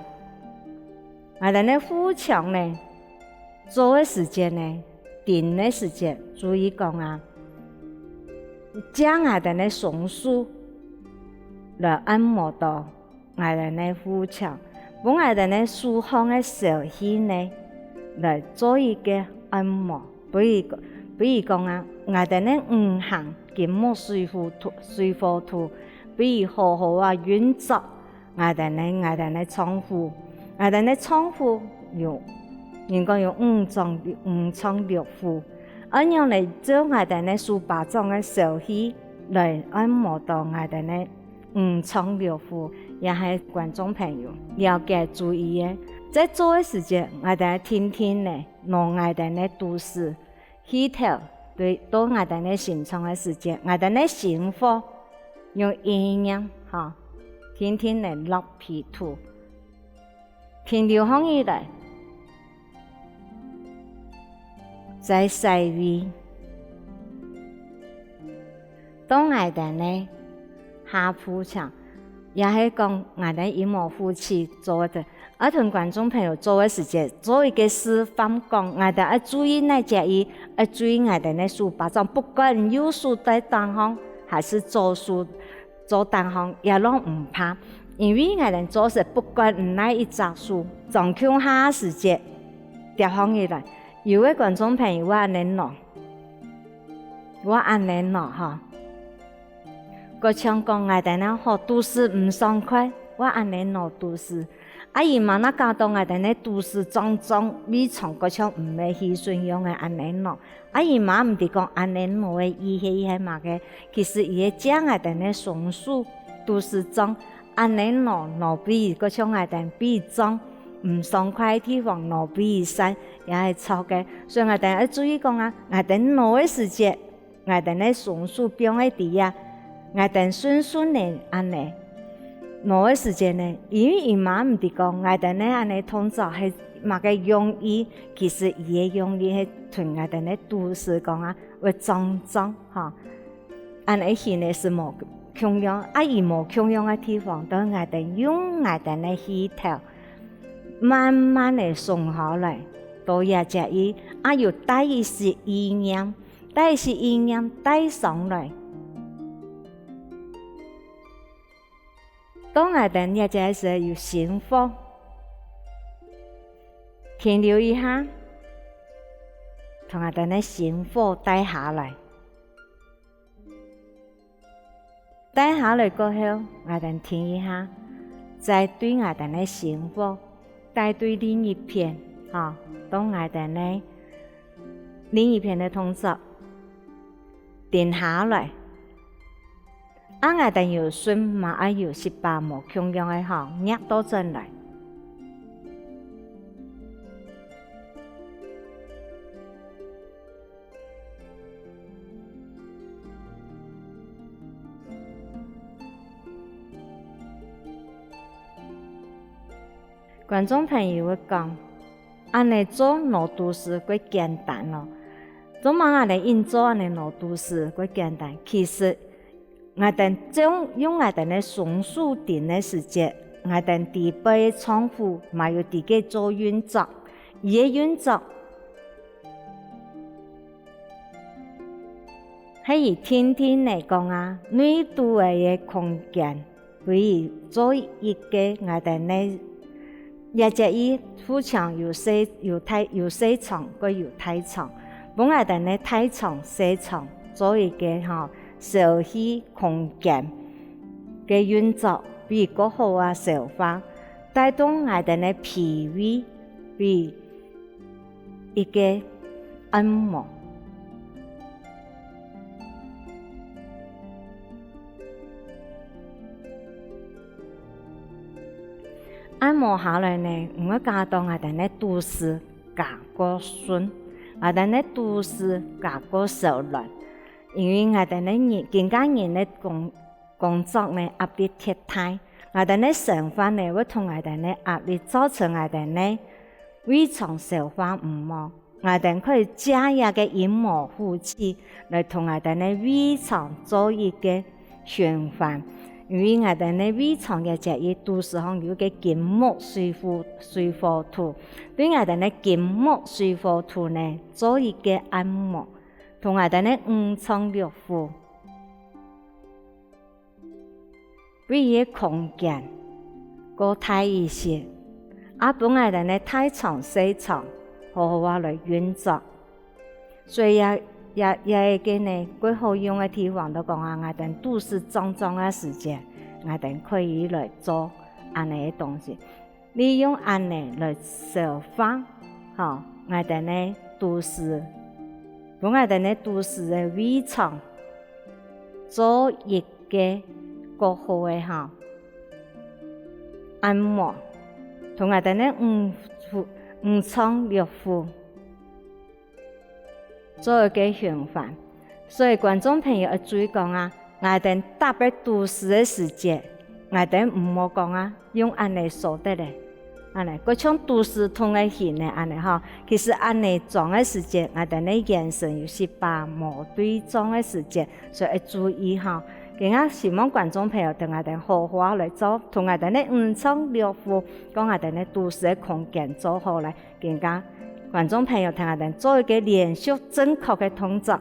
𠊎兜个腹腔呢，做个時節呢，定个時節，注意講啊，借𠊎兜个雙手來按摩到 𠊎兜个腹腔，分𠊎兜个手項个消氣呢，來做一個按摩。比如，比如講啊，𠊎兜个五行金木水火土，水火土，比如好好啊運作，𠊎兜个，𠊎兜个臟腑，𠊎兜个臟腑有，人講有五臟，五臟六腑，恁樣來照𠊎兜个手巴掌个消氣來按摩到𠊎兜个 五臟六腑，也係觀眾朋友了解注意个。在做个時節，𠊎兜定定呢，拿𠊎兜个肚屎，氣頭對到𠊎兜个心臟个時節，𠊎兜个心火用意念，吼，定定呢落鼻肚，停留䟘起來，再洗胃。 到𠊎兜个下腹腔，也係講𠊎兜陰毛夫妻做个，愛同觀眾朋友做个時節，做一個示範講，𠊎兜愛注意哪隻位，愛注意𠊎兜个手巴掌，不管右手在頂項，還係左手做頂項，也攏毋怕，因為𠊎兜做事不管哪一隻手，掌控下時節，貼䟘起來。有个觀眾朋友會恁樣弄， 會恁樣弄吼。過像講𠊎兜呢吼，肚屎毋爽快，會恁樣弄肚屎。啊，姨媽若搞到𠊎兜呢肚屎脹脹，胃腸過像毋係氣順樣个恁樣弄。啊，姨媽毋知講恁樣弄个意思係麼个，其實佢係借𠊎兜呢雙手肚屎脹，恁樣弄，弄分佢過像𠊎兜胃脹，毋爽快个地方弄分佢散，也係著个。所以𠊎兜愛注意講啊，𠊎兜弄个時節， 𠊎兜呢雙手放个地啊，𠊎兜順順呢恁呢。弄个時節呢，因為姨媽毋知講𠊎兜呢恁呢動作係麼个用意，其實佢个用意係同𠊎兜呢肚屎講啊，會脹脹吼。恁呢形呢係無共樣，啊佢無共樣个地方，到𠊎兜用𠊎兜呢氣頭，慢慢个鬆下來，到這隻位，啊有帶一息意念。 帶息意念帶上來。到𠊎兜這隻時有心火，停留一下，同𠊎兜个心火帶下來。 帶下來過後，𠊎兜停一下，再對𠊎兜个心火帶對另一片，吼，到𠊎兜个另一片个動作，停下來。啊𠊎兜有順嘛，啊有息把無共樣个吼，逆倒轉來。 觀眾朋友會講，恁呢做挼肚屎較簡單咯，做麼个恁呢硬做恁呢挼肚屎較簡單？其實，𠊎兜用，用𠊎兜个雙手頂个時節，𠊎兜底背个臟腑嘛有在該做運作，佢个運作 係佢定定來講啊，內肚个空間，分佢做一個𠊎兜个，這隻佢腹腔有細，有大，有細腸，過有大腸，分𠊎兜个大腸、細腸做一個吼，消氣空間个運作，分佢較好啊消化，帶動𠊎兜个脾胃，分佢 一個按摩。按摩下來呢，毋會搞到𠊎兜呢肚屎加過㪐，𠊎兜呢肚屎加過燒熱。因為𠊎兜呢人，今下人呢工，工作呢壓力忒大，𠊎兜呢生活呢會同𠊎兜呢壓力造成𠊎兜呢胃腸消化毋好。 𠊎兜可以借這个陰毛護氣來同𠊎兜呢胃腸做一个循環，因為𠊎兜呢胃腸个這一肚屎項有个金木水火，水火土，對𠊎兜呢金木水火土呢做一个按摩，同𠊎兜呢五臟六腑 分佢个空間過大一些，啊分𠊎兜呢大腸細腸好好啊來運作。所以這，這，這个呢，過好用个地方就講啊，𠊎兜肚屎脹脹个時節，𠊎兜可以來做恁呢个東西。 利用恁呢來消化，吼，𠊎兜呢肚屎，分𠊎兜呢肚屎个胃腸做一个較好个，吼，按摩，同𠊎兜呢五腑，五臟六腑 做一个循環。所以觀眾朋友愛注意講啊，𠊎兜搭个肚屎个時節，𠊎兜毋好講啊，用恁呢手得咧，恁呢，過像肚屎痛个形呢，恁呢吼。其實恁呢裝个時節，𠊎兜呢眼神有時把無對焦个時節，所以愛注意吼。今下希望觀眾朋友同𠊎兜好好來做，同𠊎兜呢五臟六腑，講𠊎兜呢肚屎个空間做好咧。 今下，觀眾朋友，同𠊎兜做一个連續正確个動作。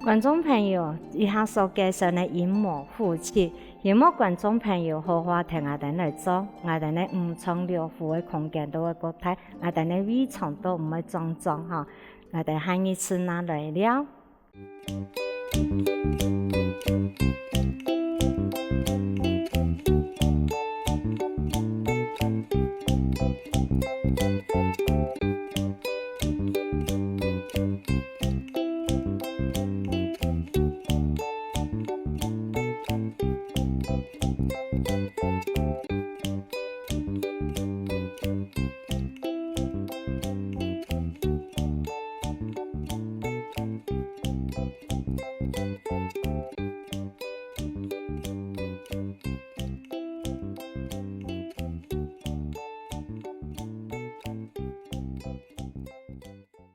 觀眾朋友，以下所介紹个陰毛護氣，希望觀眾朋友好好聽𠊎兜來做，𠊎兜呢五臟六腑个空間都會較大，𠊎兜呢胃腸都毋會脹脹吼。𠊎兜下一次再來尞。